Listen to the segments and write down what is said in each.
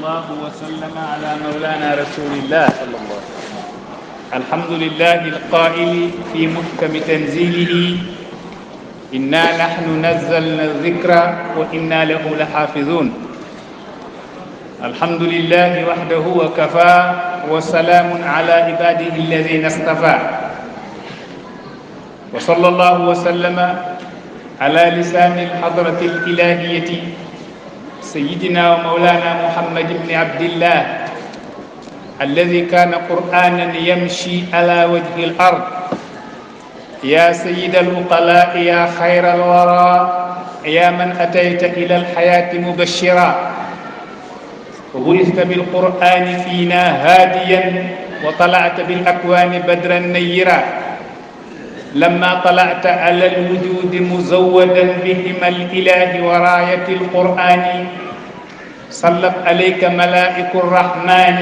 الله وسلم على مولانا رسول الله الحمد لله القائل في محكم تنزيله إنا نحن نزلنا الذكر وإنا له لحافظون الحمد لله وحده وكفى وسلام على عباده الذين اصطفى وصلى الله وسلم على لسان الحضرة الإلهية سيدنا ومولانا محمد بن عبد الله الذي كان قرآنا يمشي على وجه الأرض يا سيد العقلاء يا خير الورى يا من أتيت إلى الحياة مبشرا وبعثت بالقرآن فينا هاديا وطلعت بالأكوان بدرا نيرا لما طلعت على الوجود مزودا بهما الإله وراية القرآن صلت عليك ملائك الرحمن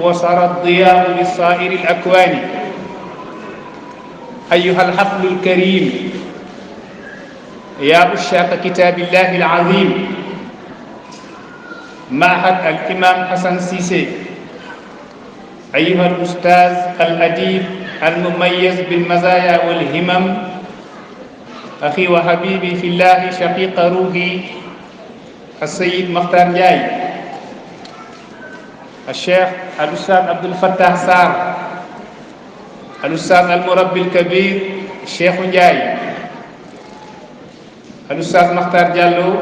وصار الضياء لصائر الأكوان أيها الحفل الكريم يا عشاق كتاب الله العظيم معهد الإمام حسن سيسي أيها الأستاذ الأديب المميز بالمزايا والهمم أخي وحبيبي في الله شقيق روحي السيد مختار جاي الشيخ الأستاذ عبد الفتاح سار الأستاذ المربي الكبير الشيخ جاي الأستاذ مختار جالو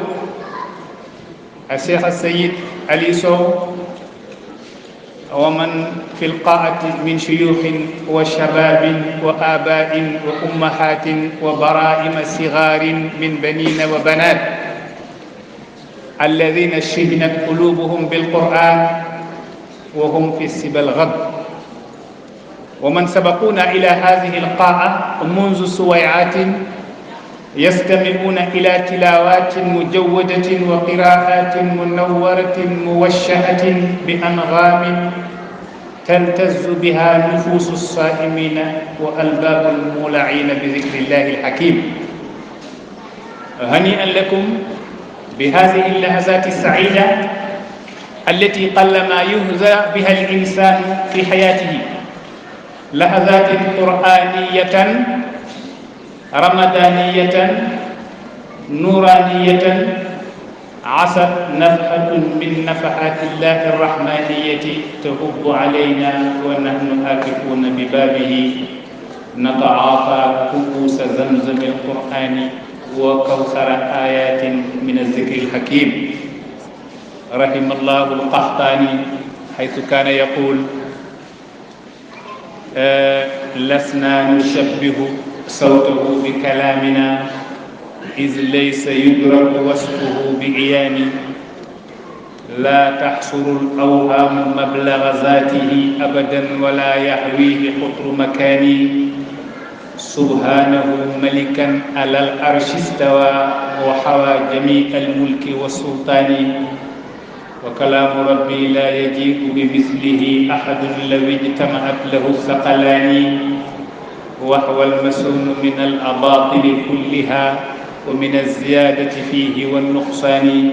الشيخ السيد علي سو ومن في القاعة من شيوخ وشباب وآباء وأمهات وبرائم صغار من بنين وبنات الذين شهنت قلوبهم بالقرآن وهم في السبا الغد ومن سبقونا إلى هذه القاعة منذ سويعات يستمعون إلى تلاوات مجودة وقراءات منورة موشحة بأنغام تلتز بها نفوس الصائمين وألباب المولعين بذكر الله الحكيم هنيئا لكم بهذه اللحظات السعيدة التي قلما يهزأ بها الإنسان في حياته لحظات قرآنية رمضانية نورانية عصت نفحة من نفحات الله الرحمانية تهب علينا ونحن آكفون ببابه نتعاطى كؤوس زمزم القرآن وكوثر آيات من الذكر الحكيم رحم الله القحطاني حيث كان يقول لسنا نشبه صوته بكلامنا إذ ليس يدرك وصفه بعيان لا تحصر الأوهام مبلغ ذاته أبدا ولا يحويه قطر مكان سبحانه ملكا على العرش استوى وحوى جميع الملك والسلطان وكلام ربي لا يجيء بمثله أحد لو اجتمعت له الثقلان وهو المسون من الأباطل كلها ومن الزيادة فيه والنقصان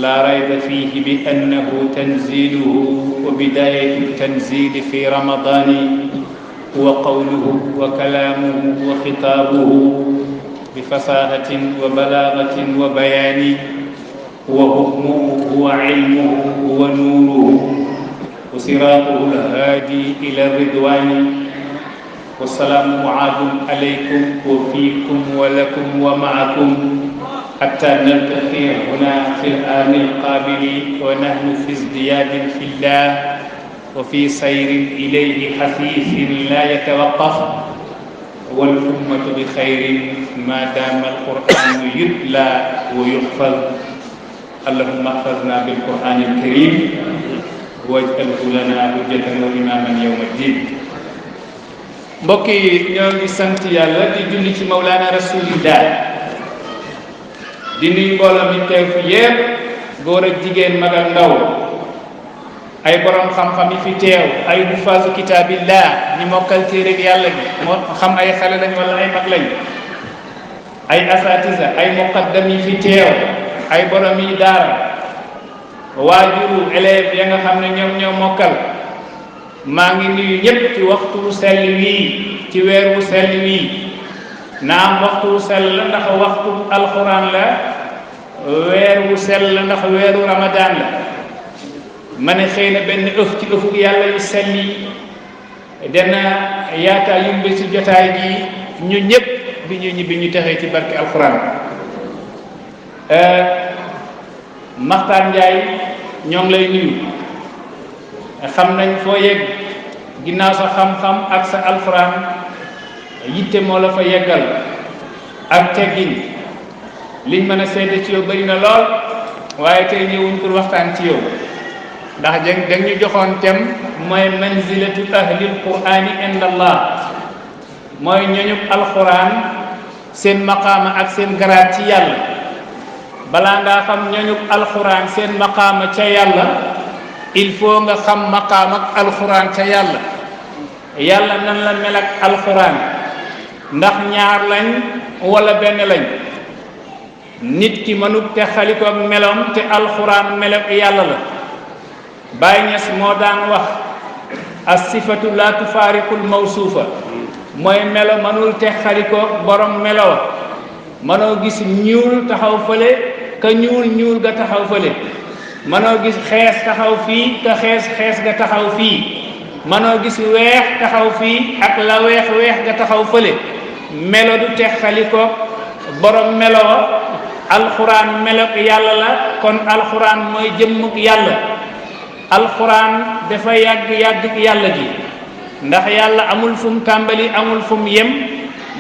لا ريب فيه بأنه تنزيله وبداية التنزيل في رمضان هو قوله وكلامه وخطابه بفصاحة وبلاغة وبيان هو حكمه هو علمه هو نوره وصراطه الهادي إلى الرضوان والسلام معاد عليكم وفيكم ولكم ومعكم حتى نلتقي هنا في الآن القابل ونحن في ازدياد في الله وفي سير إليه حثيث لا يتوقف والأمة بخير ما دام القرآن يتلى ويحفظ اللهم احفظنا بالقرآن الكريم واجعله لنا حجة وإماما يوم الدين mbokk yi ñoo ngi sant yàlla di julli ci Mawlana Rasulillah di nuyu mbooloo mi teew fi yépp góor ak jigéen mag ak ndaw ay borom xam-xam yi fi teew ay hufaazu kitaabillah ñi mokkal téere yàlla bi moo xam ay xale lañ wala ay mag lañ ay asatiza ay muqaddam yi fi teew ay borom yi daara waajuru élève ya nga xam ne ñoom ñoo mokkal maa ngi nuyu ñëpp ci waxtu wu sell wii ci weer wu sell wii naam waxtu wu sell la ndax waxtu alxuraan la weer wu sell la ndax weeru ramadaan la ma ne xëy na benn ëf ci ëfu yàlla yu sell yi dana yaataa yumbe ci jotaay gi ñu ñëpp bi ñu ñibbi ñu texee ci barke alxuraan. Maxtaar Njaay ñoo ngi lay nuyu xam nañ foo yegg ginnaaw sa xam-xam ak sa alxuraan yitte moo la fa yeggal ak teggin liñ mën a seede ci yow bari na lool waaye tey ñëwuñ pour waxtaan ci yow ndax dang ñu joxoon tem mooy manzilatu ahlil qur'ani inda allah mooy ñooñub alxuraan seen maqaama ak seen garaat ci yàlla. balaa ngaa xam ñooñub alxuraan seen maqaama ca yàlla il faut nga xam maqaam ak alxuraan ca yàlla yàlla nan la mel ak alxuraan ndax ñaar lañ wala benn lañ nit ki mënut te xaliko ak meloom te alxuraan melo yàlla la Baay Ñas moo daan wax as-sifatu la tufaariqul mawsuufa mooy melo mënul te xaliko borom melo mënoo gis ñuul taxaw fële ka ñuul ga taxaw fële mënoo gis xees taxaw fii ka xees ga taxaw fii mënoo gis weex taxaw fii ak la weex ga taxaw fële melo du texaliko borom melo wa alxuraan melok yàlla la kon alxuraan mooy jëmmuk yàlla alxuraan dafa yàgg yàlla gi ndax yàlla amul fu mu tàmbali amul fu mu yem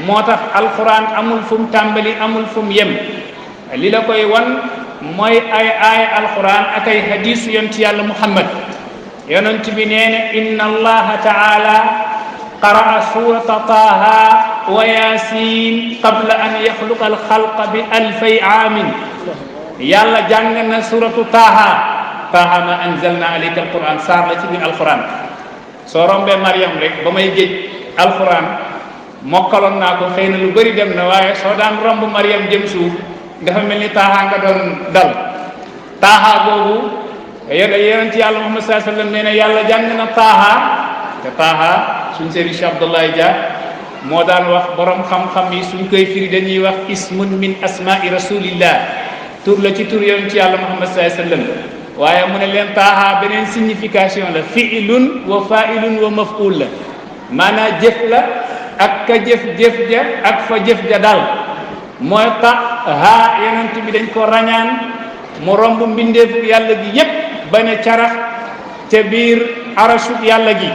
moo tax alxuraan amul fu mu tàmbali amul fu mu yem li la koy wan mooy ay aaya alxuraan ak ay hadiisu yonent yàlla muhammad yonent bi nee na inna allaha taala qaraa surata taaha wa yasin qabla an yaxluqa alxalqa bi alfay aamin yàlla jàng na suratu taaha ma anzalna alayka alquran saar la ci biir alxuraan soo rombee Mariam rek ba may géej alxuraan mokkaloon naa ko xëy na lu bëri dem na waaye soo daan romb Mariam jëm suuf dafa mel ni taaha nga doon dal taaha boobu yonent yàlla Muhammad sallallahu alayhi wa sallam nee na yàlla jàng na taaha te taaha suñ sëriñ Cheikh Abdoulaye Dia moo daan wax borom xam-xam yi suñ koy firi dañuy wax ismun min asma'i rasulillah tur la ci tur yonent yàlla Muhammad sallallahu alayhi wa sallam waaye mu ne leen taaha beneen signification la fi'lun wa fa'ilun wa maf'ul la maanaam jëf la ak ka jëf ja ak fa jëf ja dal mooy taaha yonent bi dañ ko rañaan mu romb mbindeefu yàlla gi yépp ba ne carax ca biir arasuk yàlla gi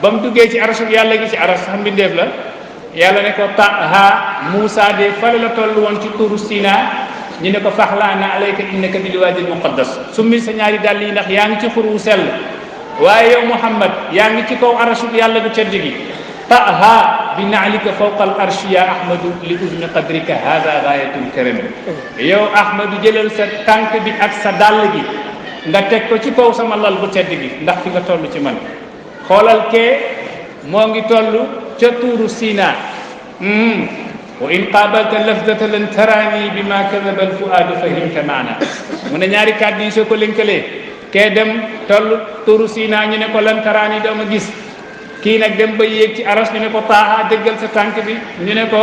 ba mu duggee ci arasuk yàlla gi ci aras sax mbindeef la yàlla ne ko taaha Muusa de fale la toll woon ci tuuru Sina ñu ne ko faxlaana alayka innaka bil waadil muqaddas summi sa ñaari dàll yi ndax yaa ngi ci xur wu sell waaye yow Muhammad yaa ngi ci kaw arasuk yàlla gu tedd gi taha bi naalika fawqa al arshi ya ahmadu li uzmi qadrika hada gaayatul karam yow ahmadu jëlal sa tànk bi ak sa dàll gi nga teg ko ci kaw sama lal bu tedd gi ndax fi nga toll ci man xoolal kee moo ngi toll ca tuuru Sina wa in qaabalta lafdata lan taraani bi ma kadaba al fuaadu fahimta maana mu ne ñaari kàddu yi soo ko lënkalee kee dem toll tuuru Sina ñu ne ko lan taraani doo ma gis kii nag dem ba yéeg ci aras ñu ne ko taaha dëggal sa tànk bi ñu ne ko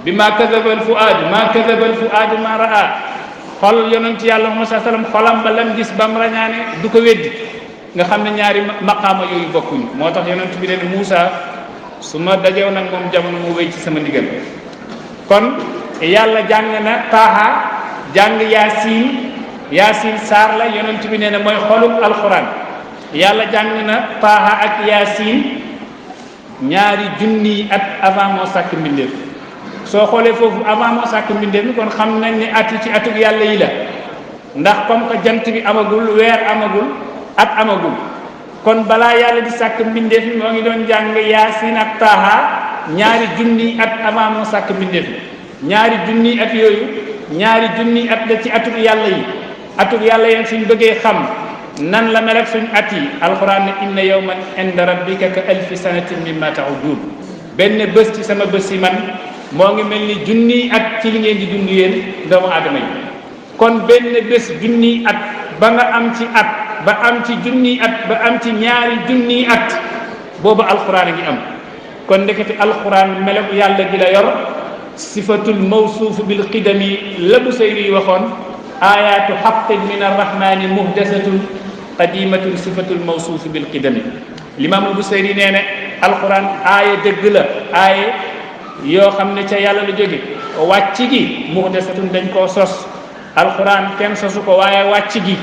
bi ma kadaba al fuaadu ma raa xol yonent yàlla Muhammad sallallahu alayhi wasallam xolam ba lam gis bam rañaane du ko weddi nga xam ne ñaari maqaama yooyu bokkuñu moo tax yonent bi ne Muusa su ma dajew nag moom jamono mu wéy ci sama ndigal kon yàlla jàng na taaha jàng yaasin saar la yonent bi nee na mooy xolub alxuraan yàlla jàng na taaha ak yaasin ñaari junni at avant moo sàkk mbindeef soo xoolee foofu avant moo sàkk mbindeef mi kon xam nañ ne at yi ci atug yàlla yi la ndax comme que jant bi amagul weer amagul at amagul kon balaa yàlla di sàkk mbindeef mi moo ngi doon jàng yaasin ak taaha ñaari junni at avant moo sàkk mbindeef ñaari junni at yooyu ñaari junni at la ci atug yàlla yi atug yàlla yéen suñ bëggee xam nan la mel ak suñ at yi alquran ne inna yawman inda rabbika ka alfi sanatin mimma ta'udun benn bés ci sama bés yi man moo ngi mel ni junni at ci li ngeen di dund yéen doomu aadama yi kon benn bés junni at ba nga am ci at ba am ci junniy at ba am ci ñaari junniy at boobu alquran a ngi am. kon ndekete alquran melo yàlla gi la yor sifatul mawsuuf bil qidami la Busayri yi waxoon ayatu haqqin min arrahmani muhdasatun qadimatun sifatul mawsuuf bil qidami. Limaamul Busayri nee ne alquran aaya dëgg la aaya yoo xam ne ca yàlla la jóge wàcc gi muhdasatun dañ koo sos alquran kenn sosu ko waaye wàcc gi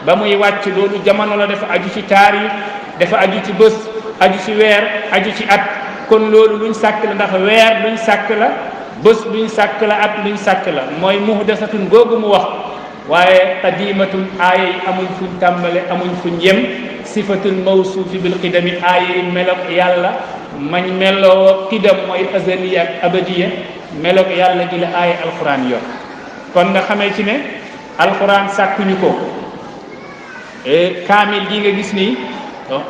ba muy wàcc loolu jamono la dafa aju ci taarix dafa aju ci bés aju ci weer aju ci at kon loolu luñ sàkk la ndax weer luñ sàkk la bés luñ sàkk la at luñ sàkk la mooy muhdasatun googu mu wax waaye qadimatun aaya yi amuñ fuñ tàmbale amuñ fuñ yem sifatul mawsuufi bil qidami aaya yi melok yàlla mañ meloo qidam mooy azaliya ak abadiya melok yàlla gi la aaya alquran yor kon nga xamee ci ne alquran sàkkuñu ko kaamil gi nga gis nii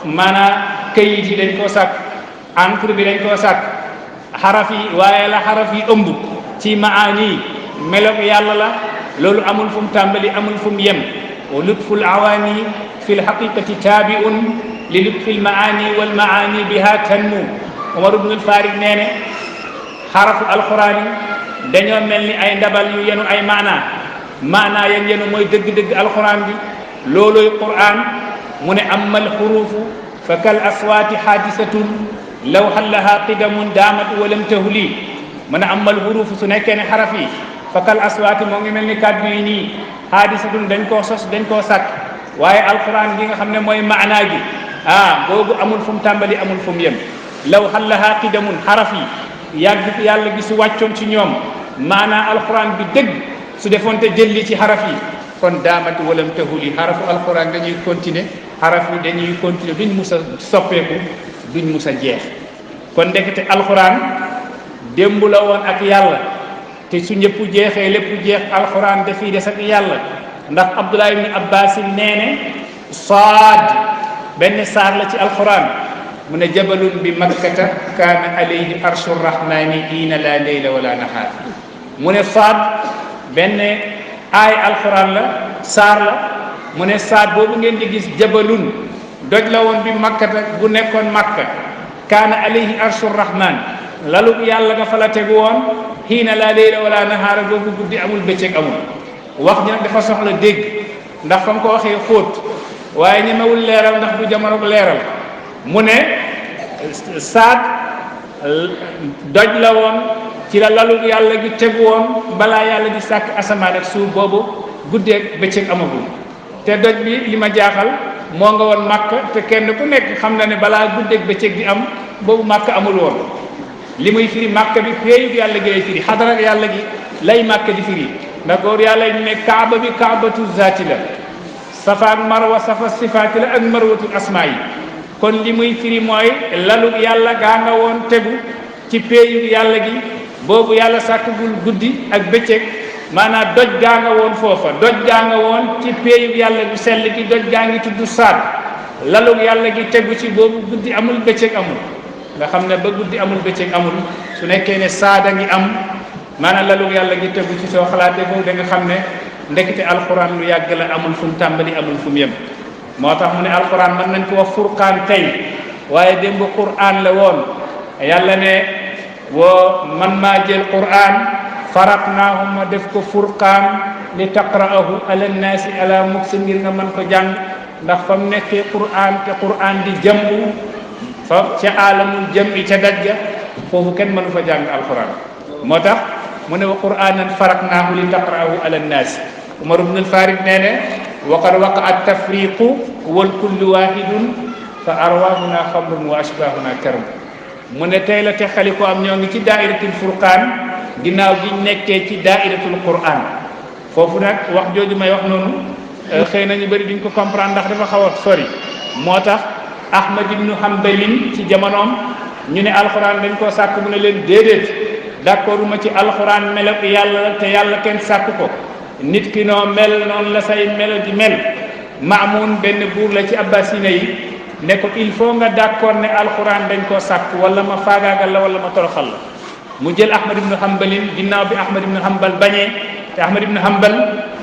maanaam këyit yi dañ koo sàkk encre bi dañ koo sàkk xaraf yi waaye la xaraf yi ëmb ci maani melok yàlla la loolu amul fu mu tàmbali amul fu mu yem wa lutful awaani fi lxaqiqati taabiun li lutfi lmaani walmaani biha tanmu Omar ibn al-Farid nee ne xarafu alquran yi dañoo mel ni ay ndabal yu yenu ay maanaa yan yenu mooy dëgg-dëgg alquran bi looloy quran mu ne amma alxurufu fa kal aswaati xaadisatun law xallaha qidamun daamat walam tahuli mu ne amma alxurufu su nekkee ne xaraf yi fa kal aswaati moo ngi mel ni kàddu yi nii xaadisatun dañ koo sos dañ koo sàkk waaye alquran gi nga xam ne mooy maanaa gi boobu amul fu mu tàmbali amul fu mu yem law xallaha qidamun xaraf yi yàgg yàlla gi su wàccoon ci ñoom maanaa alquran bi dëgg su defoon te jëlli ci xaraf yi kon daamat walam tahuli xarafu alquran dañuy continuer xaraf yi dañuy continuer duñ mus a soppeeku duñ mus a jeex kon ndekete alquran démb la woon ak yàlla te su ñëpp jeexee lépp jeex alquran dafiy des ak yàlla ndax Abdullah ibn Abbas nee ne saad benn saar la ci alquran mu ne jabalun bi makkata kaana alayhi arshu rahmani hiina la layla wala nahaar mu ne saad benn aay alquran la saar la mu ne saar boobu ngeen di gis jabalun doj la woon bi makkata bu nekkoon makka kaana alayhi arshu rahman lalu yàlla nga fa la tegu woon xiina laa layla wala nahaara boobu guddi amul bëccëg amul wax ji nag dafa soxla dégg ndax fa mu ko waxee xóot waaye ñemewul leeral ndax du jamono leeral mu ne saat doj la woon ci la lalu yàlla gi tegu woon balaa yàlla di sàkk asamaan ak suuf boobu guddeeg bëccëg amagul te doj bi li ma jaaxal moo nga woon màkk te kenn ku nekk xam na ne balaa guddeeg bëccëg di am boobu màkk amul woon li muy firi màkk bi péeyub yàlla gi lay firi xadara yàlla gi lay màkk di firi ndax góor yàlla ñu ne kaaba bi kaabatu zaati la safa ak marwa safa sifaati la ak marwatul asmaa yi kon li muy firi mooy lalu yàlla gaa nga woon tegu ci péeyub yàlla gi boobu yàlla sàkkagul guddi ak bëccëg maanaam doj gaa nga woon foofa doj gaa nga woon ci péeyub yàlla bu sell gi doj gaa ngi tudd saad lalu yàlla gi tegu ci boobu guddi amul bëccëg amul nga xam ne ba guddi amul bëccëg amul su nekkee ne saada ngi am maanaam lalu yàlla gi tegu ci soo xalaatee foofu da nga xam ne ndekete alquran lu yàgg la amul fu mu tàmbali amul fu mu yem moo tax mu ne alquran mën nañ ko wax furqaan tey waaye démb quran la woon yàlla ne woo man maa jël quran faraqnaahu ma def ko furqaan li taqra'ahu ala nnaasi ala muksi ngir nga mën ko jàng ndax fa mu nekkee quran te quran di jëmbu fa ca alamul jëmbi ca dajja foofu kenn mënu fa jàng alquran moo tax mu ne wa quranan faraqnaahu li taqra'ahu ala nnaasi Umar ibn al-Farid nee ne waqad waqa at-tafriqu wal kullu wahidun fa arwahuna xamrun wa ashbahuna karam mu ne tey la texali ko am ñoo ngi ci daairatul furqaan ginnaaw gi nekkee ci daairatul quran foofu nag wax jooju may wax noonu xëy na ñu bëri duñ ko comprendre ndax dafa xaw a sori moo tax Ahmad ibnu Hanbalin ci jamonoom ñu ne alquran dañ koo sàkk mu ne leen déedéet d'accord uma ci alquran melo yàlla la te yàlla kenn sàkk ko nit ki noo mel noonu la say melo di mel Maamun benn buur la ci abbasina yi ne ko il faut nga d'accord ne alquran dañ koo sàkk wala ma faagaagal la wala ma toroxal la mu jël Ahmad ibnu Hanbalin ginnaaw bi Ahmad ibnu Hanbal bañee te Ahmad ibnu Hanbal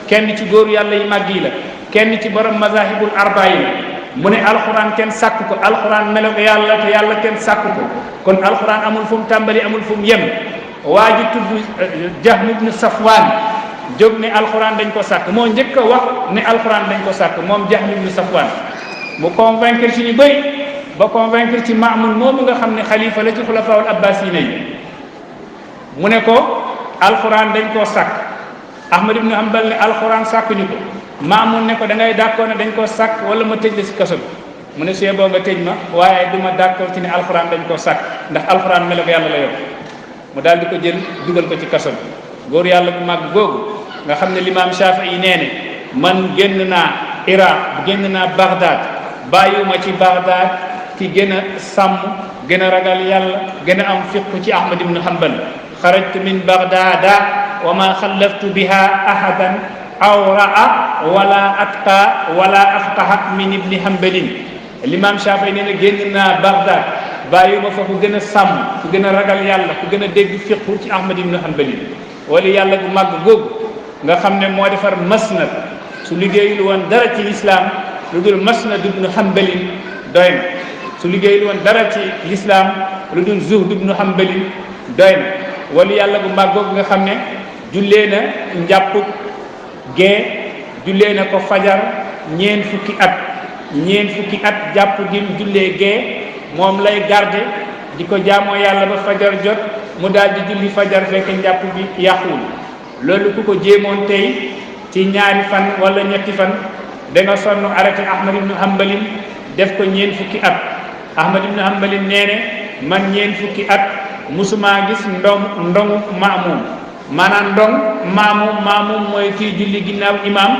kenn ci góoru yàlla yi màgg yi la kenn ci borom mazahibul arba yi la mu ne alxuraan kenn sàkk ko alxuraan melo ko yàlla te yàlla kenn sàkk ko kon alxuraan amul fu mu tàmbali amul fu mu yem waa ji tudd Jahm ibn Safwan jóg ne alxuraan dañ ko sàkk moo njëkk a wax ne alxuraan dañ ko sàkk moom Jahm ibn Safwan mu convaincre ci ñu bëri ba convaincre ci Maamun moomu nga xam ne xalifa la ci xulafaawul abbasina yi mu ne ko alxuraan dañ koo sàkk Ahmad ibn Hanbal ne alxuraan sàkk ñu ko Maamun ne ko da ngay d'accord ne dañ koo sàkk wala ma tëj la ci kaso bi mu ne suyee boo nga tëj ma waaye du ma d'accord ci ne alxuraan dañ koo sàkk ndax alxuraan melo ko yàlla la yor mu daal di ko jël dugal ko ci kaso bi góor yàlla bu màgg googu nga xam ne limaam Shafii yi nee ne man génn naa Iraq génn naa Baghdad bàyyiwuma ci Baghdad ki gën a sàmm gën a ragal yàlla gën a am fiqhu ci Ahmad ibn Hanbal xarajtu min Baghdada wa ma xallaftu biha ahadan awraa wala atqa wala afqaha min ibni Hanbalin limaam Shafii nee na génn naa Baghdad bàyyiwuma fa ku gën a sàmm ku gën a ragal yàlla ku gën a dégg fiqhu ci Ahmad ibn Hanbalin wala yàlla bu màgg googu nga xam ne moo defar masnad su liggéeyul woon dara ci lislaam lu dul masnad ibn Hanbalin doy na su liggéeyul woon dara ci lislaam lu dul zuhd ibn Hanbalin doy na wala yàlla bu màgg googu nga xam ne jullee na njàpp gee jullee na ko fajar ñeen fukki at jàpp gi jullee gee moom lay garde di ko jaamoo yàlla ba fajar jot mu daal di julli fajar fekk njàpp bi yàquwul loolu ku ko jéemoon tey ci ñaari fan wala ñetti fan da nga sonn arrêté Ahmad ibn Hanbalin def ko ñeen fukki at Ahmad ibn Hanbalin nee ne man ñeen fukki at musuma gis ndongu maamum maanaam maamum mooy kii julli ginnaaw imam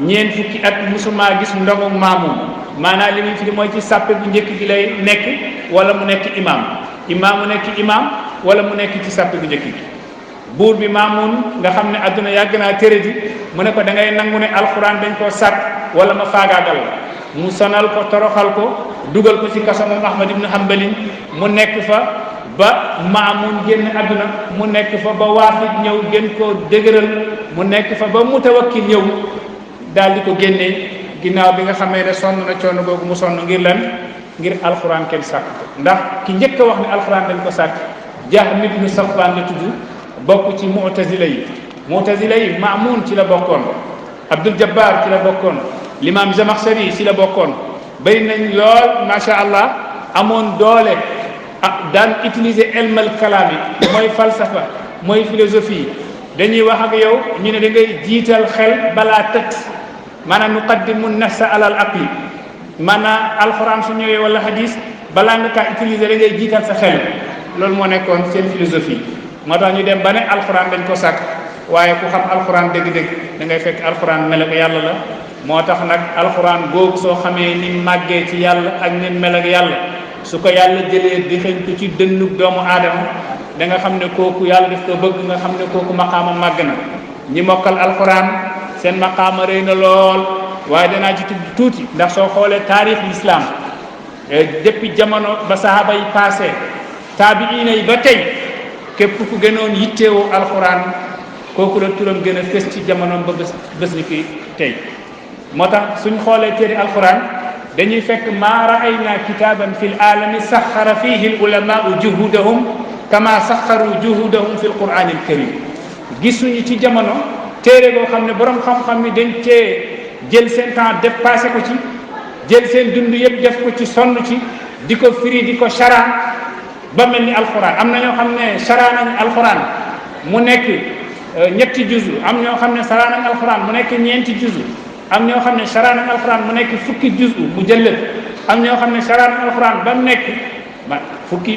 ñeen fukki at musuma gis ndongu maamum maanaam li muy fi mooy ci sàppe bu njëkk gi lay nekk wala mu nekk imam mu nekk imam wala mu nekk ci sàppe bu njëkk gi buur bi Maamun nga xam ne adduna yàgg naa tere ji mu ne ko da ngay nangu ne alxuraan dañ koo sàkk wala ma faagaagal la mu sonal ko toroxal ko dugal ko ci kaso moom Ahmad ibn Hanbalin mu nekk fa ba Maamun génn adduna mu nekk fa ba Waafid ñëw gën koo dëgëral mu nekk fa ba Mutawakkil ñëw daal di ko génnee ginnaaw bi nga xamee ne sonn na coono googu mu sonn ngir lan ngir alxuraan kenn sàkk ko ndax ki njëkk a wax ne alxuraan dañ ko sàkk Jahm ibn Safwan la tudd bokk ci mu'tazila yi Maamun ci la bokkoon Abdul Jabbar ci la bokkoon l'imam Zamakhshari ci la bokkoon bëri nañ lool macha allah amoon doole daan utiliser ilmal kalaam yi mooy falsafa mooy philosophie dañuy wax ak yow ñu ne da ngay jiital xel balaa tët maanaam nuqaddimu nafsa alal aqli maanaam alxuraan su ñëwee wala hadis balaa nga kaa utiliser da ngay jiital sa xel loolu moo nekkoon seen philosophie moo tax ñu dem ba ne alxuraan dañ ko sàkk waaye ku xam alxuraan dëgg-dëgg da ngay fekk alxuraan mel ak yàlla la moo tax nag alxuraan googu soo xamee ni màggee ci yàlla ak ni mel ak yàlla su ko yàlla jëlee di xëñ ko ci dënnub doomu aadama da nga xam ne kooku yàlla daf ko bëgg nga xam ne kooku maqaama màgg na ñi mokkal alxuraan seen maqaama rëy na lool waaye danaa ci tudd tuuti ndax soo xoolee taarix l'islam depuis jamono ba sahaba yi passé taabiina yi ba tey képp ku gënoon yitteewoo alxuraan kooku la turam gën a fës ci jamonoom ba bés ni ki tey moo tax suñ xoolee téere alxuraan dañuy fekk maa raayna kitaaban fi l aalami saxara fihi l ulamaau juhudahum kama saxaru juhudahum fi l quran il karim gisuñu ci jamono téere boo xam ne borom xam-xam ni dañ cee jël seen temps dépassé ko ci jël seen dund yëpp def ko ci sonn ci di ko firi di ko chara ba mel ni alxuraan am na ñoo xam ne chara nañ alxuraan mu nekk ñetti juzu am ñoo xam ne chara nañ alxuraan mu nekk ñeenti juzu am ñoo xam ne chara nañ alxuraan mu nekk fukki juzu mu jëllëb am ñoo xam ne chara nañ alxuraan ba mu nekk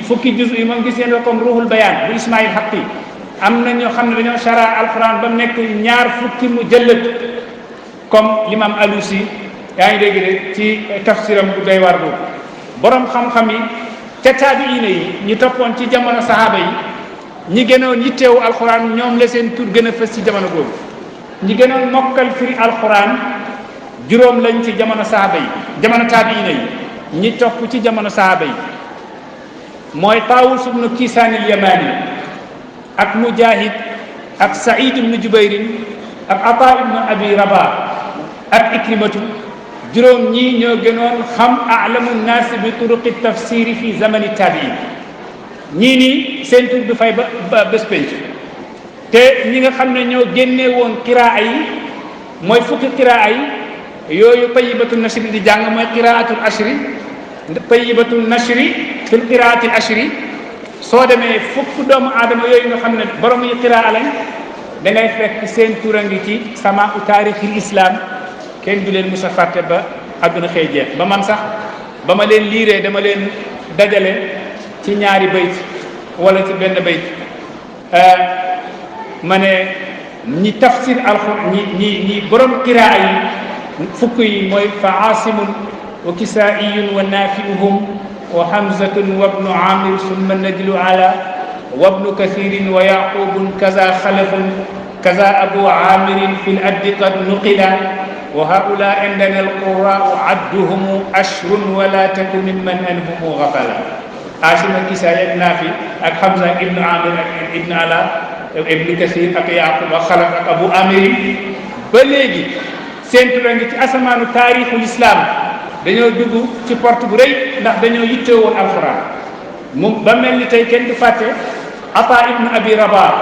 fukki juzu yi moom gis ngeen ko comme ruhul bayaan bu Ismaïl Haqqi am na ñoo xam ne dañoo chara alxuraan ba mu nekk ñaar fukki mu jëllëb comme l'imam Alusi yaa ngi dégg de ci tafsiram bu doy war boobu borom xam-xam yi te taabiina yi ñi toppoon ci jamono sahaaba yi ñi gënoon yitteewu alxuraan ñoom la seen tur gën a fës ci jamono boobu ñi gënoon mokkal firi alxuraan juróom lañ ci jamono sahaaba yi jamono taabiina yi ñi topp ci jamono sahaaba yi mooy Taawus ibnu Kiisaan al-Yamaani ak Mujaahid ak Saïd ibnu Jubayrin ak Ata ibnu Abi Rabah ak Ikrimatu juróom ñii ñoo gënoon xam a'lamu nnaas bi turuqi tafsiri fi zamani tabiin ñii nii seen tur du fay ba bés penc te ñi nga xam ne ñoo génne woon qiraa yi mooy fukki qiraa yi yooyu tayibatul nashri di jàng mooy qiraatul ashri tayibatul nashri fil qiraatil ashri soo demee fukk doomu aadama yooyu nga xam ne borom yi qiraa lañ da ngay fekk seen tur a ngi ci sama u taarixil islam kenn du leen musa fàtte ba àdduna xëy jeex ba man sax ba ma leen liiree dama leen dajale ci ñaari bayt wala ci benn bayt ma ne ñi tafsir alxuraan ñi borom qiraa yi fukk yi mooy fa aasimun wa kisaa'iyun wa naafi'uhum wa hamzatun wa ibnu amir summa najlu ala wa ibnu kathirin wa yaqubun kaza xalafun kaza abu amirin fi l addi qad nuqila wa haula indana alqurau adduhum ashrun wala taku mimman anhumu gafala asim ak kisaay ak naafi ak hamza ak ibnu amir ak ibnu ala ibnu kasir ak yaqub ak xalaf ak abu amir ba léegi seen tur a ngi ci asamaanu taarixul islam dañoo dugg ci porte bu rëy ndax dañoo yittee woon alquran mu ba mel ni tey kenn du fàtte ata ibnu abi rabah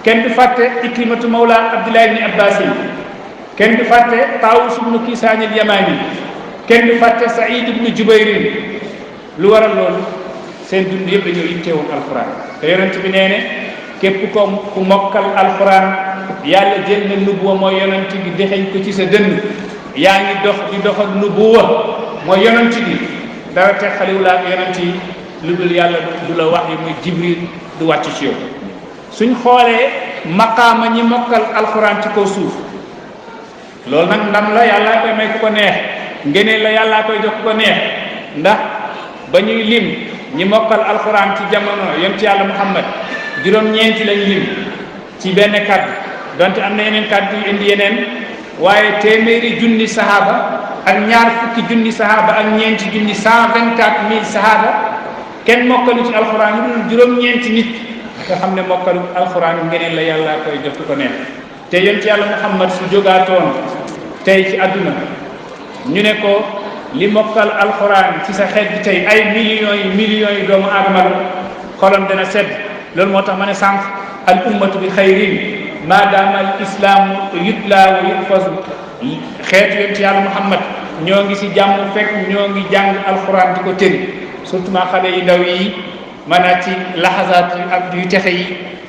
kenn du fàtte ikrimatu mawla abdullah ibni abbasin kenn du fàtte taawus ibnu kisaan al yamani kenn du fàtte saïd ibnu jubayrin lu waral loolu seen dund yëpp dañoo yitteewoon alquran te yonent bi nee ne képp ko ku mokkal alquran yàlla jël na nubuwa mooy yonent bi dexeñ ko ci sa dënn yaa ngi dox di dox ak nubuwa mooy yonent bi dara te xaliwula ak yonent yi lu dul yàlla du la wax yi muy jibril du wàcc ci yow suñ xoolee maqaama ñi mokkal alquran ci kaw suuf loolu nag ndam la yàllaa koy may ku ko neex ngeneen la yàllaa koy jox ku ko neex ndax ba ñuy lim ñi mokkal alxuraan ci jamono yem ci yàlla muhammad juróom-ñeenti lañ lim ci benn kàddu donte am na yeneen kàddu yu indi yeneen waaye téeméeri junni sahaaba ak ñaar fukki junni sahaaba ak ñeenti junni 124 000 sahaaba kenn mokkalu ci alxuraan yu dul juróom-ñeenti nit nga xam ne mokkalu alxuraan ngeneen la yàllaa koy jox ku ko neex te yem ci yàlla muhammad su jógaatoon tey ci àdduna ñu ne ko li mokkal alxuraan ci sa xeet bi tey ay millions yi doomu aadama la xolam dana sedd loolu moo tax ma ne sànq al ummatu bi xayrin maadaama al islaamu yutla wa yutfazu xeetu yem ci yàlla muhammad ñoo ngi si jàmm fekk ñoo ngi jàng alxuraan di ko tëri surtout ma xale yi ndaw yi maanaam ci laxasaat ak yu texe yi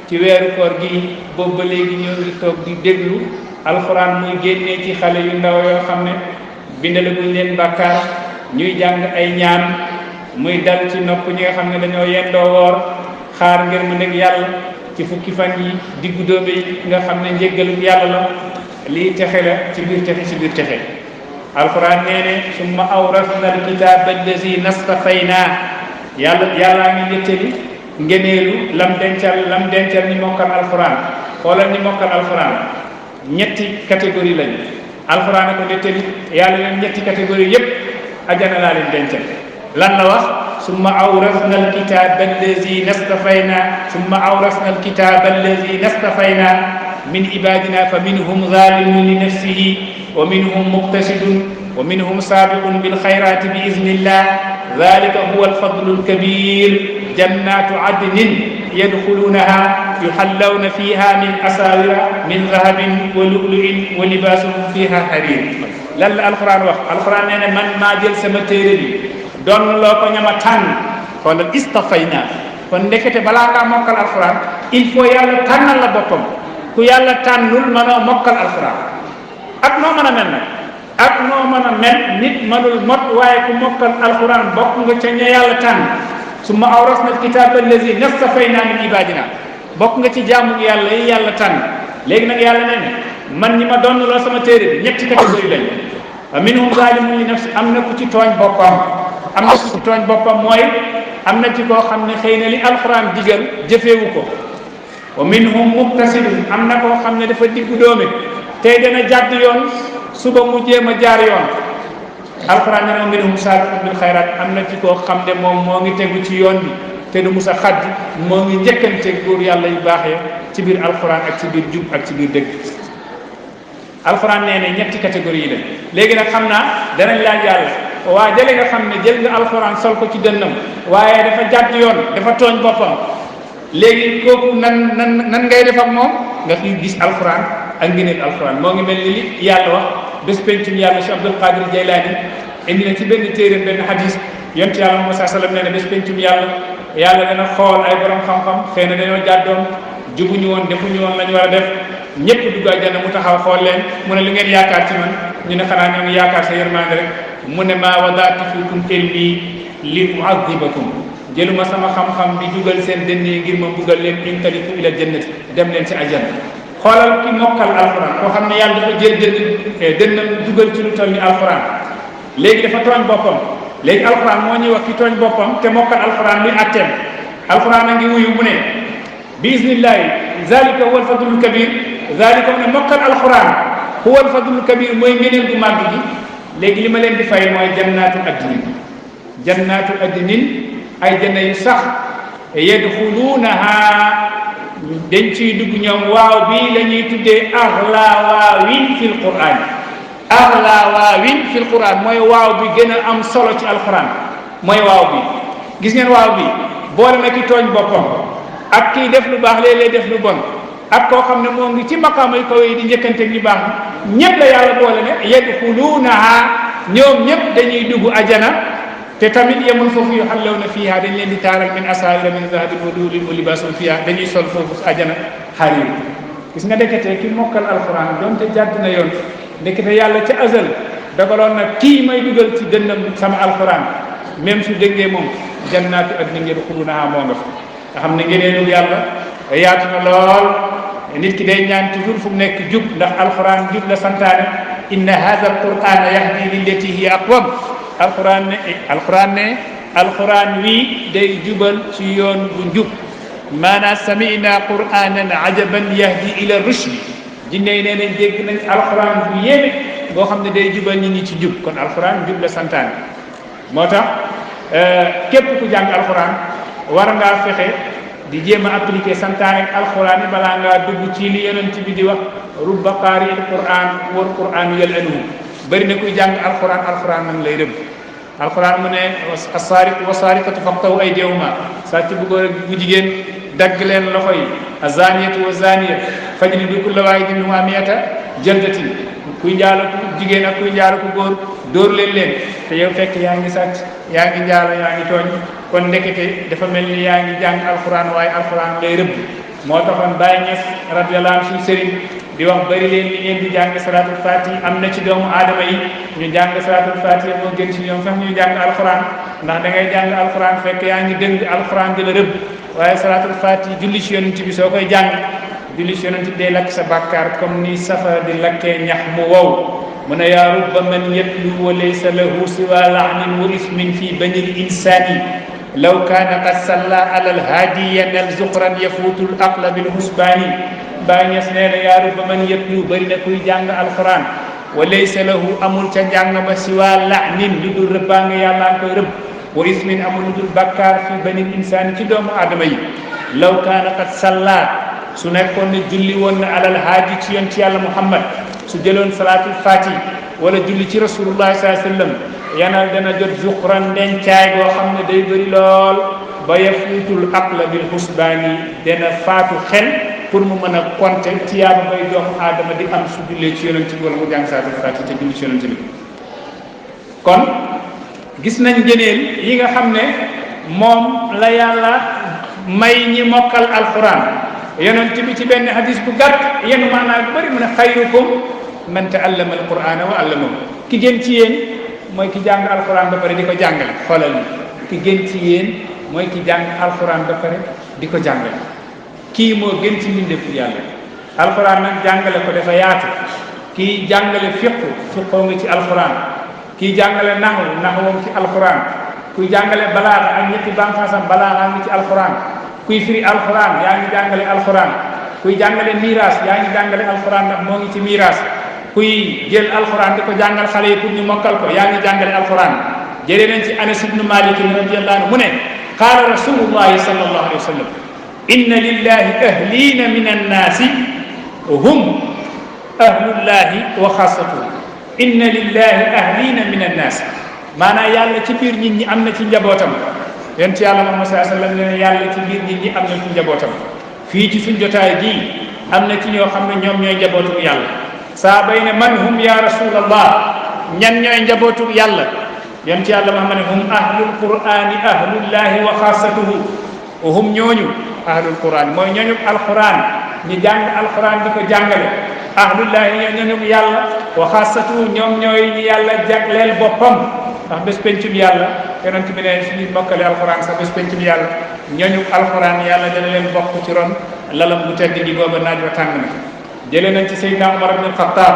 ci weeru koor gi boobu ba léegi ñoo ngi toog di déglu alxuraan muy génnee ci xale yu ndaw yoo xam ne bindalaguñ leen bàkkaar ñuy jàng ay ñaan muy dal ci nopp ñi nga xam ne dañoo yendoo woor xaar ngir mu nekk yàlla ci fukki fan yi diggu dóobe yi nga xam ne njéggalu yàlla la lii texe la ci biir texe alxuraan nee ne summa awrasna alkitaaba allazi nastafaynaa yàllaa ngi nettali ngeneelu lam dencal ñi mokkal alxuraan xoolal ñi mokkal alxuraan ñetti catégorie lañu alxuraan a ko nettali yàlla leen ñetti catégorie yépp ajana laa leen dencal lan la wax summa awrasna alkitaba allazi nastafayna min ibadina fa minhum zalimun li nafsihi wa minhum muqtasidun wa minhum sabiqun bil khayrati bi iznillah dhalika huwa alfadlu alkabir jannatu adnin yadxulunaha yuxallawna fiha min asawira min dahabin wa lu'lu'in wa libasuhum fiha harir lan la alquran wax alquran nee na man maa jël sama téere bi doon loo ko ñama tànn xoolal istafayna kon ndekete balaa ngaa mokkal alquran il faut yàlla tànnal la boppam ku yàlla tànnul mënoo mokkal alquran ak noo mën a mel nag ak noo mën a mel nit mënul mot waaye ku mokkal alquran bokk nga ca ña yàlla tànn summa awrasna alkitaba allazi nastafayna min ibadina bokk nga ci jaamu yàlla yi yàlla tànn léegi nag yàlla nee na man ñi ma doon loo sama téere bi ñetti catégorie lañ wa minhum zalimun li nafsi am na ku ci tooñ boppam mooy am na ci koo xam ne xëy na li alquran digal jëfeewu ko wa minhum muqtasidun am na koo xam ne dafa diggu dóome tey dana jàdd yoon suba mu jéem a jaar yoon alquran ne wa minhum sabiqun bil xayrat am na ci koo xam ne moom moo ngi tegu ci yoon bi te du musa xaddi moo ngi njëkkante góor yàlla yu baaxee ci biir alquran ak ci biir jub ak ci biir dëgg alxuraan nee na ñetti catégorie la léegi nag xam naa danañ laaj yàlla waa jële nga xam ne jël nga alxuraan sol ko ci dënnam waaye dafa jàdd yoon dafa tooñ boppam léegi kooku nan ngay def ak moom nga gis alxuraan ak ngëneel alxuraan moo ngi mel ni li yàlla wax bés pencum yàlla Cheikh Abdul Qadir Jaylaani indi na ci benn téere benn hadis yonent yàlla Muhammad sallallahu alayhi wasallam nee na bés pencum yàlla dana xool ay borom xam-xam xëy na dañoo jàddoon jubuñu woon defuñu woon lañu war a def ñëpp dugg àjjana mu taxaw xool leen mu ne lu ngeen yaakaar ci man ñu ne xanaa ñoo ngi yaakaar sa yërmande rek mu ne maa wadaatu fiikum ilmi li u'adhibakum jëluma sama xam-xam bi dugal seen dënn yi ngir ma buggal leen intaliku ila jannati dem leen ci àjjana xoolal ki mokkal alquran koo xam ne yàlla dafa jël dënnam dugal ci lu toll ni alquran léegi dafa tooñ boppam léegi alquran moo ñuy wax ki tooñ boppam te mokkal alquran luy atteem alquran a ngi wuyu mu ne bi isnillahi zalika huwa alfadlul kabir zalika mu ne mokkal alquran huwa alfadlul kabir mooy ngëneel bu màgg gi léegi li ma leen di fay mooy jannaatu addinin ay janna yu sax yadxuluunaha dañ ciy dugg ñoom waaw bii la ñuy tuddee axla waawin fil quran axla waawin fil quran mooy waaw bi gën a am solo ci alquran mooy waaw bi gis ngeen waaw bi boole na ki tooñ boppam ak kii def lu baax léeg-léeg def lu bon ak koo xam ne moo ngi ci maqaama yu kaw yi di njëkkante ñu baax ñëpp la yàlla boole ne yadxuluunaha ñoom ñëpp dañuy dugg ajana te tamit yemul foofu yuhallawna fiha dañ leen di taaral min asaawira min zahabin wa lu'lu'in wa libaasuhum fiha dañuy sol foofu ajana xariir gis nga ndekete ki mokkal alquran doonte jàdd na yoon ndekete yàlla ca azal dogaloon na kii may dugal ci dënnam sama alquran même su déggee moom jannaatu adnin yadxuluunaha moo nga fa nga xam ne ngeneenu yàlla yaatu na lool nit ki day ñaan toujours fu mu nekk jub ndax alquran jub la santaane inna hadha alqur'ana yahdi lillati hiya aqwam alquran wi day jubal ci yoon bu njub maanaam sami'na qur'anan ajaban yahdi ila rushdi jinne yi nee nañ dégg nañ alquran bu yéeme boo xam ne day jubal nit ñi ci jub kon alquran jub la santaane moo tax képp ku jàng alquran war ngaa fexe di jéem a appliquer santaane ak alquran yi balaa ngaa dugg ci li yonent bi di wax rubba qaari'il quran wal qur'anu yal'anuhu bëri na kuy jàng alquran nag lay rëbb alquran mu ne as-saariqu was-saariqatu faqtahu aydiyahuma sàcc bu góor ak bu jigéen dagg leen loxo yi az-zaaniyatu waz-zaaniya fajlidu kulla waahidin minhumaa mi'ata jaldatin kuy njaalo ku jigéen ak kuy njaalo ku góor dóor leen te yow fekk yaa ngi sàcc yaa ngi njaalo yaa ngi tooñ kon ndekete dafa mel ni yaa ngi jàng alquran waaye alquran lay rëbb moo taxoon Baye Niass radiyallahu anhu suñu sëriñ di wax bëri leen li ngeen di jàng salatul fatiha am na ci doomu aadama yi ñu jàng salatul fatiha moo gën ci ñoom sax ñu jàng alquran ndax da ngay jàng alquran fekk yaa ngi dëng alquran di la rëbb waaye salatul fatiha julli ci yonent bi soo koy jàng julli ci yonent bi day lakk sa bàkkaar comme ni safara di lakkee ñax mu wow mu ne yaa rubba man yatlu wa laysa lahu siwa la'nin wa ismin fi banil insani law kaana qad salla ala alhaadi yanal zuxran yafuutul aqla bil husbaani Baay Ñas nee na yaa rubba man yatlu bëri na kuy jàng alquran wa laysa lahu amul ca njàng ma siwa la'nin lu dul rëbbaa nga yàlla nga koy rëbb wa ismin amul lu dul bakkaar fi banil insaani ci doomu aadama yi law kaana qad salla su nekkoon ne julli woon na alal haadi ci yoon ci yàlla Muhammad su jëloon salaatul fatih wala julli ci rasulullah sallallahu alayhi wa sallam yanal dana jot zuxran ndencaay boo xam ne day bëri lool ba yafuutul aqla bil husbaani dana faatu xel pour mu mën a compter tiyaaba bay doomu aadama di am su jullee ci yonent bi wala mu jàng salaatul fatih te julli ci yonent bi kon gis nañ gëneel yi nga xam ne moom la yàlla may ñi mokkal alquran yonent bi ci benn hadis bu gàtt yenn maanaa bu bëri mu ne xayrukum man ta'allama alqur'ana wa 'allamahu ki gën ci yéen mooy ki jàng alquran ba pare di ko jàngale xoolal ni ki gën ci yéen mooy ki jàng alquran ba pare di ko jàngale kii moo gën ci mbindeefu yàlla alquran nag jàngale ko dafa yaatu kii jàngale fiqoo nga ci alquran kii jàngale naxwu ci alquran kuy jàngale balaaxa ak ñetti banqaasam balaaxa ngi ci alquran kuy firi alquran yaa ngi jàngale alquran kuy jàngale miiras yaa ngi jàngale alquran ndax moo ngi ci miiras kuy jël alquran di ko jàngal xale yi pour ñu mokkal ko yaa ngi jàngale alquran jëlee nañ ci Anas ibnu Malik radiyallahu anhu mu ne qaala rasulullahi sallallahu alayhi wa sallam inna lillahi ahlina min annaasi hum ahlullahi wa xaasatuhu inna lillahi ahlina min annaas maanaam yàlla ci biir nit ñi am na ci njabootam yonent yàlla Muhammad sallallahu alayhi wa sallam ne yàlla ci biir nit ñi am na ci njabootam fii ci suñ jotaay gii am na ci ñoo xam ne ñoom ñooy njabootu yàlla saaba yi ne man hum ya rasulallah ñan ñooy njabootu yàlla yonent yàlla Muhammad ne hum ahlul qur'ani ahlullahi wa xaasatuhu hum ñooñu ahlul qur'an mooy ñooñu alquran ñi jàng alquran di ko jàngale ahlullahi ñooñu yàlla wa xaasatuhu ñoom ñooy ñi yàlla jagleel boppam ndax bés pencum yàlla yonent bi ne suñu mokkale alquran sax bés pencum yàlla ñooñu alquran yàlla dana leen bokk ci ron lalam bu tedd gi booba naaj wa tàng na jëlee nañ ci Seydina Umar ibn al-Khattab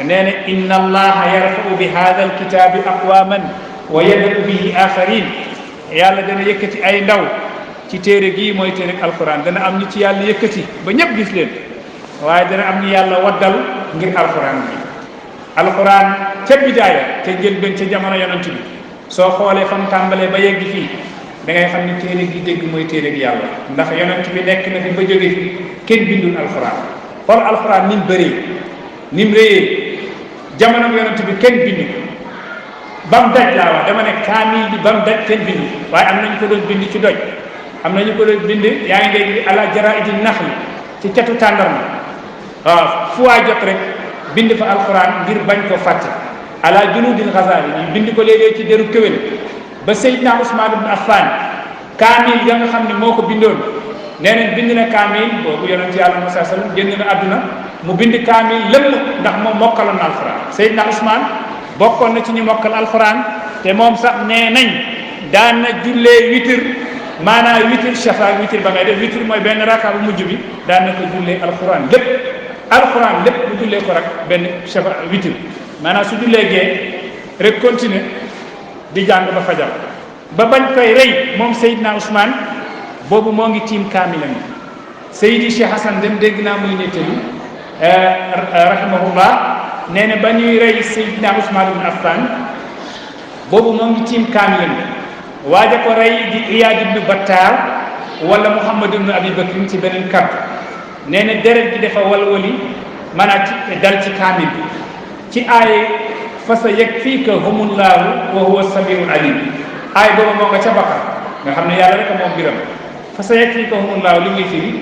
nee na inna allaha yarfa'u bi hadha alkitabi aqwaman wa yada'u bihi akharin yàlla dana yëkkati ay ndaw ci téere gii mooy téere alquran dana am ñu ci yàlla yëkkati ba ñëpp gis leen waaye dana am ñu yàlla waddal ngir alquran bi alquran ca bidaaya te njëlbéen ca jamono yonent bi soo xoolee fa mu tàmbalee ba yegg fii da ngay xam ne téere gi dégg mooy téere gi yàlla ndax yonent bi nekk na fi ba jóge fi kenn bindul alquran xool alquran ni mu bëree ni mu réyee jamono yonent bi kenn bindu ba mu daj laa wax dama ne kaamil bi ba mu daj kenn bindu waaye am nañu ko doon bind ci doj am nañu ko doon bind yaa ngi dégg ala jaraidi naxli ci catu tàndarma waaw fu waa jot rek bind fa alquran ngir bañ ko fàtte ala junudil ghazali ñu bind ko léeg-léeg ci deru kéwél ba Seydina Ousmane ibn Affan kaamil ya nga xam ne moo ko bindoon nee nañ bind na kaamil boobu yonent yàlla Muhammad sallallahu alayhi wasallam génn na àdduna mu bind kaamil lépp ndax moom mokkaloon na alquran Seydina Ousmane bokkoon na ci ñu mokkal alquran te moom sax nee nañ daan na jullee witir maanaam witir shafa witir ba ngay def witir mooy benn raka bu mujj bi daan na ko jullee alquran lépp bu jullee ko rek benn shafa witir maanaam su jullee gee rek continuer di jàng ba fajar ba bañ koy rey moom Seydina Ousmane boobu moo ngi tiim kaamilam Seydi Cheikh Hassan dem dégg naa muy nettali rahimahullah nee na ba ñuy rey Seydina Ousmane ibn Affan boobu moo ngi tiim kaamilam waaja ko rey di Iyad ibn Battar wala Muhammad ibn Abi Bakr ci beneen kàddu nee na deret ji dafa walwali maanaam ci dal ci kaamil bi ci aaye fa sa yakfikahumullahu wa huwa samiul alim aay boobu moo nga ca Baqara nga xam ne yàlla rek a moom biram fa sa yakfikahumullahu li muy firi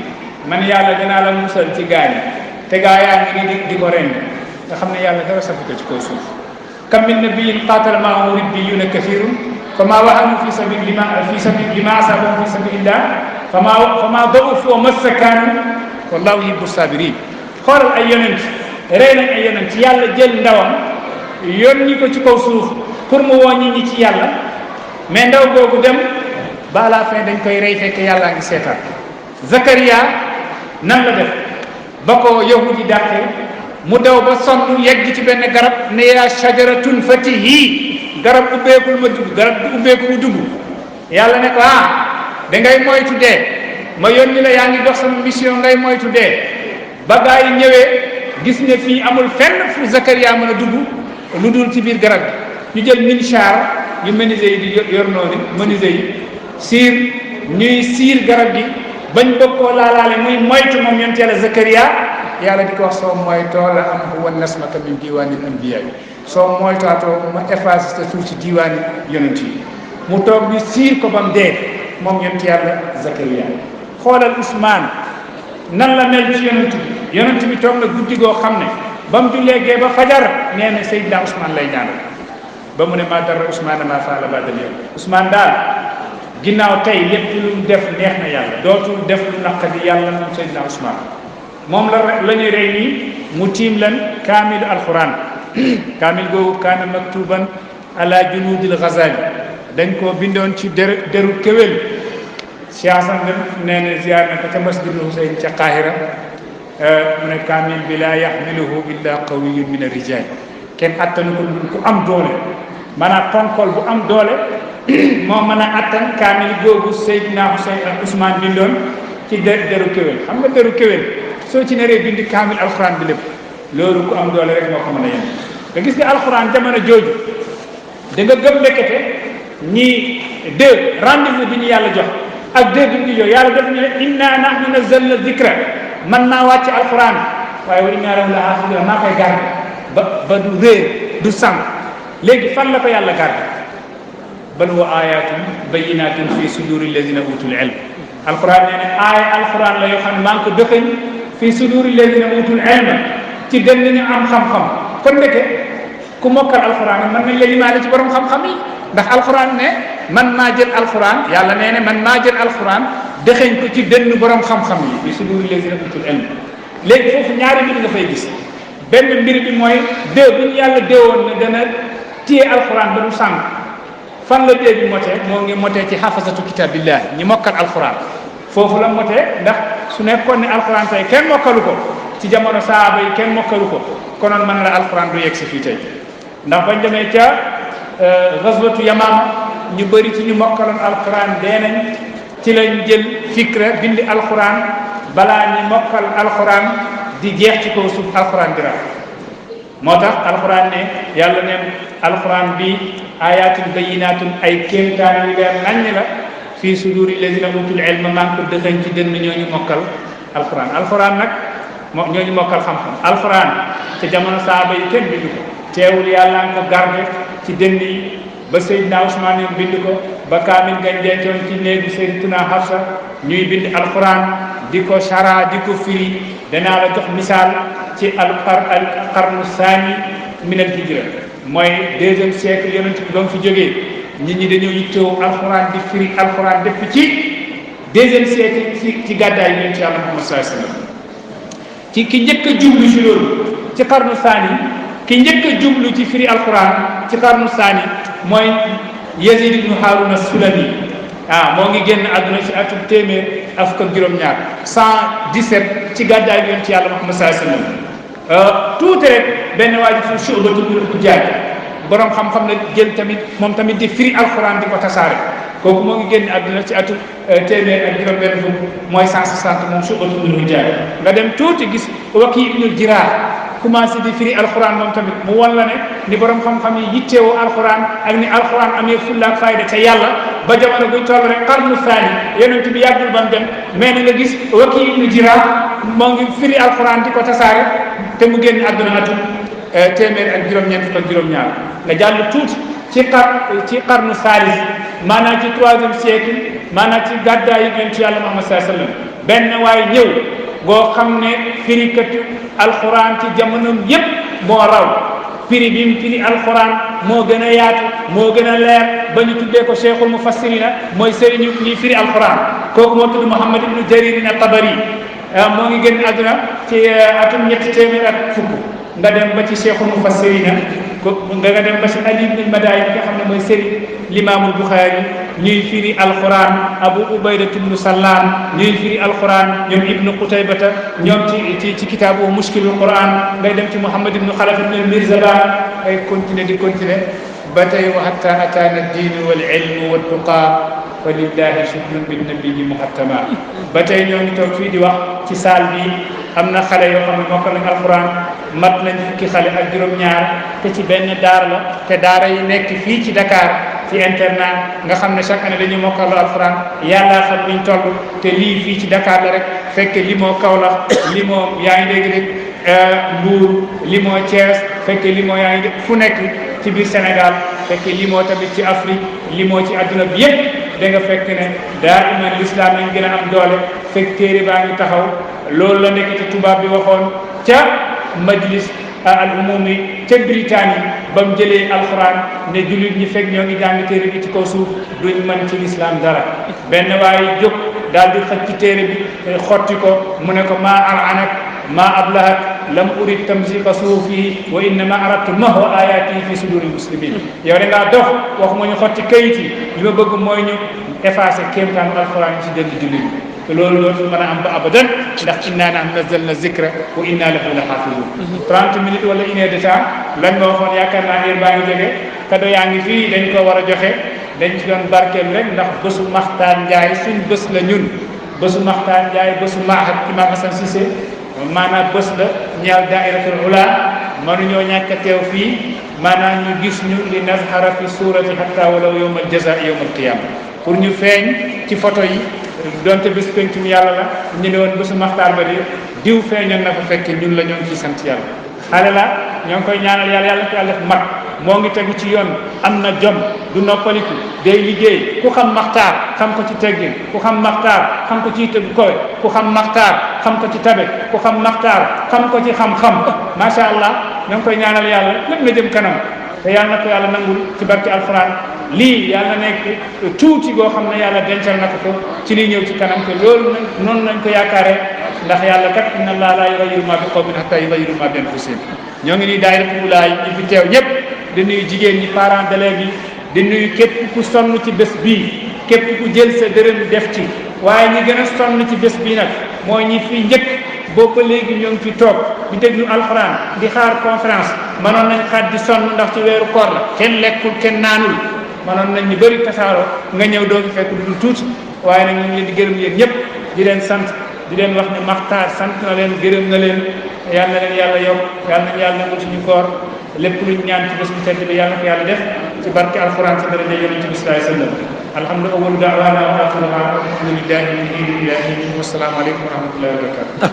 man yàlla danaa la musal ci gaañi te gaa yaa ngi ni di ko rend nga xam ne yàlla dara safu ko ci kaw suuf kam min nabiyyin qaatala ma'ahu ribbiyuuna kathirun fama wahanu fi sabili lima asabahum fi sabilillah fama da'ufu wa mastakanu wallahu yuhibbu sabirin xoolal ay yonent rey nañ ay yonent yàlla jël ndawam yónni ko ci kaw suuf pour mu woo nit ñi ci yàlla mais ndaw googu dem ba à la fin dañ koy rey fekk yàllaa ngi seetaan Zakaria nan la def ba ko yahud yi dàqee mu daw ba sonn yegg ci benn garab ne yaa shajaratun fatihi garab ubbeekul ma dugg garab du ubbeeku mu dugg yàlla ne ko da ngay moytu dee ma yónni la yaa ngi dox sama mission ngay moytu dee ba gaa yi ñëwee gis ne fii amul fenn fu Zakaria mën a dugg lu dul ci biir garab gi ñu jël minchar yu menuisier yi di yor noonu menuisier yi ñuy siir garab gi bañ bëgg koo laalaale muy moytu moom yonent yàlla Zakaria yàlla di ko wax soo moytoo la am huwa nasmaka min diwaanil anbiya soo moytaatoo ma effacé sa suuf ci diwaani yonent yi mu toog bi siir ko ba mu dee moom yonent yàlla Zakaria xoolal Ousmane nan la mel ci yonent bi toog na guddi goo xam ne ba mu jullee gee ba fajar nee na Seydina Ousmane lay ñaanal ba mu ne maa dara Ousmane maa faala ba'dal yawm Ousmane daal ginnaaw tey lépp lu mu def neex na yàlla dootul def lu naqadi yàlla moom Seydina Ousmane moom la ñuy rey nii mu tiim leen kaamilu alquran kaamil googu kaana maktuban ala junudil ghazali dañ koo bindoon ci deru kéwél Cheikh Hassan nee na ziar na ko ca masjidul Husayn ca Qahira mu ne kaamil bi laa yaxmiluhu illa qawiyyun min ar-rijal kenn attanu ko ku am doole maanaam ponkol bu am doole moo mën a attan kaamil googu Seydina Ousmane bindoon ci deru kéwél xam nga deru kéwél soo ci naree bind kaamil alxuraan bi lépp loolu ku am doole rek moo ko mën a yem nga gis nga alxuraan jamono jooju da nga gëm ndekete ñii rendez-vous bi ñu yàlla jox ak bi ñu jox yàlla def ne inna nahnu nazzalna dhikra man naa wàcc alxuraan waaye wa innaa lahu lahaafizuun maa koy garde ba du réer du sànq léegi fan la ko yàlla garde bal huwa ayatun bayyinatun fi suduri alladina utul ilm alquran nee ne aaya alquran la yoo xam ne maa ngi ko dëxëñ fi suduri alladina utul ilm ci dënn ñu am xam-xam kon ndeke ku mokkal alquran mën nañ la limaale ci borom xam-xam yi ndax alquran ne man maa jël alquran yàlla nee ne man maa jël alquran dëxëñ ko ci dënn borom xam-xam yi fi suduri alladina utul ilm léegi foofu ñaari mbir nga fay gis benn mbir bi mooy dee bu ñu yàlla déewoon ne dana téye alquran ba du sànq fan la dee bi motee moo ngi motee ci xafasatu kitabillahi ñi mokkal alquran foofu la motee ndax su nekkoon ne alquran tey kenn mokkalu ko ci jamono saaba yi kenn mokkalu ko konoon mën la alquran du yegg si fii tey ndax bañ demee ca gazwatu yamaama ñu bëri ci ñu mokkaloon alquran dee nañ ci lañ jël fikra bindi alquran balaa ñi mokkal alquran di jeex ci kaw suuf alquran di raaf moo tax alquran ne yàlla ne alquran bi ayatun bayyinatun ay kéemtaan yu leer naññ la fii suduri lazina utul ilma maa ngi ko dëxañ ci dënn ñooñu mokkal alquran alquran nag ñooñu mokkal xam-xam alquran te jamono saaba yi kenn bindu ko teewul yàlla nga ko garde ci dënn yi ba Seydina Ousmane yoon bind ko ba kaamil ngañ dencoon ci néegu Sayyidatuna Hafsa ñuy bind alquran di ko chara di ko firi danaa la jox misaal ci alqarnu saani min al hijra mooy deuxième siècle yonent bi ba mu fi jógee nit ñi dañoo yittewoo alquran di firi alquran depuis ci deuxième siècle ci gàddaay yonent Yàlla Muhammad sallallahu alayhi wasallam ci ki njëkk a jublu ci loolu ci qarnu saani ki njëkk a jublu ci firi alquran ci qarnu saani mooy Yazid ibnu Harun as-Sulami moo ngi génn àdduna ci atum téeméer ak fukk ak juróom-ñaar 117 ci gàddaay bi yonent Yàlla Muhammad sallallahu alayhi wasallam tuuti rek benn waa ji fu Shu'ba ibn al-Hajjaj borom xam-xam la jël tamit moom tamit di firi alquran di ko tasaare kooku moo ngi génn àdduna ci atum téeméer ak juróom-benn fukk mooy 160 moom Shu'ba ibn al-Hajjaj nga dem tuuti gis Waki ibn al-Jarrah commencé di firi alquran moom tamit mu wan la ne ni borom xam-xam yi yittewoo alquran ak ni alquran amee fulla ak fayda ca yàlla ba jamono buñ toll rek qarnu saani yonent bi yàggul ba mu dem mais na nga gis Waki ibnu Jarrah moo ngi firi alquran di ko tasaare te mu génn àdduna atum téeméer ak juróom-ñeent fukk ak juróom-ñaar nga jàll tuuti ci qarnu saalis maanaam ci 3e siècle maanaam ci gàddaayu yonent Yàlla Muhammad sallallahu alayhi wasallam benn waaye ñëw boo xam ne firikatu alquran ci jamonoom yépp moo raw firi bi mu firi alquran moo gën a yaatu moo gën a leer ba ñu tuddee ko cheikhul mufassirina mooy sëriñu ñuy firi alquran kooku moo tudd Muhammad ibnu Jarir at-Tabari moo ngi génn àdduna ci atum 300 ak fukk nga dem ba ci cheikhul mufassirina nga dem ba ci Ali ibn al-Madani nga xam ne mooy sëriñ limaamul Bukhari ñuy firi alquran Abu Ubayda ibn Sallam ñuy firi alquran ñoom ibnu Qutaybata ñoom ci kitaabu mushkilul quran ngay dem ci Muhammad ibnu Khalaf ibn al-Mirzaban ay continuer di continuer ba tey wa hatta ataana ad-diin wal ilm wat tuqa fa lillahi shukrun bin nabiyyi muhattama ba tey ñoo ngi toog fii di wax ci saal bi am na xale yoo xam ne mokkal nañ alquran mat nañ fukki xale ak juróom-ñaar te ci benn daara la te daara yi nekk fii ci Dakar ci internat nga xam ne chaque année dañuy mokkalu alquran yàlla xam niñ toll te lii fii ci Dakar la rek fekk li moo Kaolack li moo yaa ngi dégg rek Mbour li moo Thiès fekk li moo yaa ngi dégg fu nekk ci biir Sénégal fekk li moo tamit ci Afrique li moo ci adduna bi yépp da nga fekk ne daa iman l'islam nañ gën a am doole fekk téere baa ngi taxaw loolu la nekk ci tubaab bi waxoon ca majlis al umumi ca Britannie ba mu jëlee alquran ne jullit ñi fekk ñoo ngi jàng téere bi ci kaw suuf duñ mën ci l'islam dara benn waaye jóg daal di xëcc ci téere bi xotti ko mu ne ko maa aranak maa ablahat lam urid tamsika suufi wa innama aradtu mahwa ayati fi suduri muslimin yow da ngaa dof waxuma ñu xotti kayit yi li ma bëgg mooy ñu effacer kéemtaanu alquran yi ci dënn jullit ñi te loolu dootul mën a am ba abadan ndax inna nahnu nazzalna zikra wa inna lahu la xaafizun 30 minutes wala 1 heure de temps lañ ma waxoon yaakaar naa heure baa ngi jóge kado yaa ngi fii dañ ko war a joxe dañ ci doon barkeel rek ndax bésu Maxtaan Njaay suñ bés la ñun bésu Maxtaan Njaay bésu Mahad Imam Hassan Cissé maanaam bés la ñaar dairatul ula mënuñoo ñàkk a teew fii maanaam ñu gis ñu li nazhara fi surati hatta walaw yawmal jazaa yawmal qiyama pour ñu feeñ ci photo yi donte bés pencum yàlla la ñu ne woon bésu maxtaar ba di diw feeñoon na fa fekke ñun la ñoo ngi ciy sant yàlla xale la ñoo ngi koy ñaanal yàlla ko yàlla def mag moo ngi tegu ci yoon am na jom du noppaliku day liggéey ku xam maxtaar xam ko ci teggin ku xam maxtaar xam ko ci tëgg kowe ku xam maxtaar xam ko ci tabe ku xam maxtaar xam ko ci xam-xam macha allah ñoo ngi koy ñaanal yàlla lépp na jëm kanam te yàlla na ko yàlla nangul ci barke alquran lii yàlla nekk tuuti goo xam ne yàlla dencal na ko ci lii ñëw ci kanam te loolu nag noonu nañ ko yaakaaree ndax yàlla kat inna allaha la yughayyiru ma bi qawmin hatta yughayyiru ma bi anfusihim ñoo ngi nii daayira Wulaay ñi fi teew ñëpp di nuyu jigéen ñi parents d'élèves yi di nuyu képp ku sonn ci bés bii képp ku jël sa dërëm def ci waaye ñi gën a sonn ci bés bii nag mooy ñi fi njëkk boobu ba léegi ñoo ngi fi toog di déglu alxuraan di xaar conférence mënoon nañ xaat di sonn ndax ci weeru koor la kenn lekkul kenn naanul mënoon nañ ñu bëri tasaaroo nga ñëw doo fi fekk du tuuti waaye nag ñu ngi leen di gërëm yéen ñëpp di leen sant di leen wax ne maxtaar sant na leen gërëm na leen yàlla na leen yàlla yokk yàlla nañ yàlla nangul suñu koor lépp luñ ñaan ci bés bu tedd bi yàlla ko yàlla def ci barke alxuraan sa daraja yonent bi sallallahu alayhi wa sallam alhamdulilah awalu daawaana wa axiruha alhamdulillahi min ilahi wa salaamu aleykum wa rahmatullahi wa barakatuh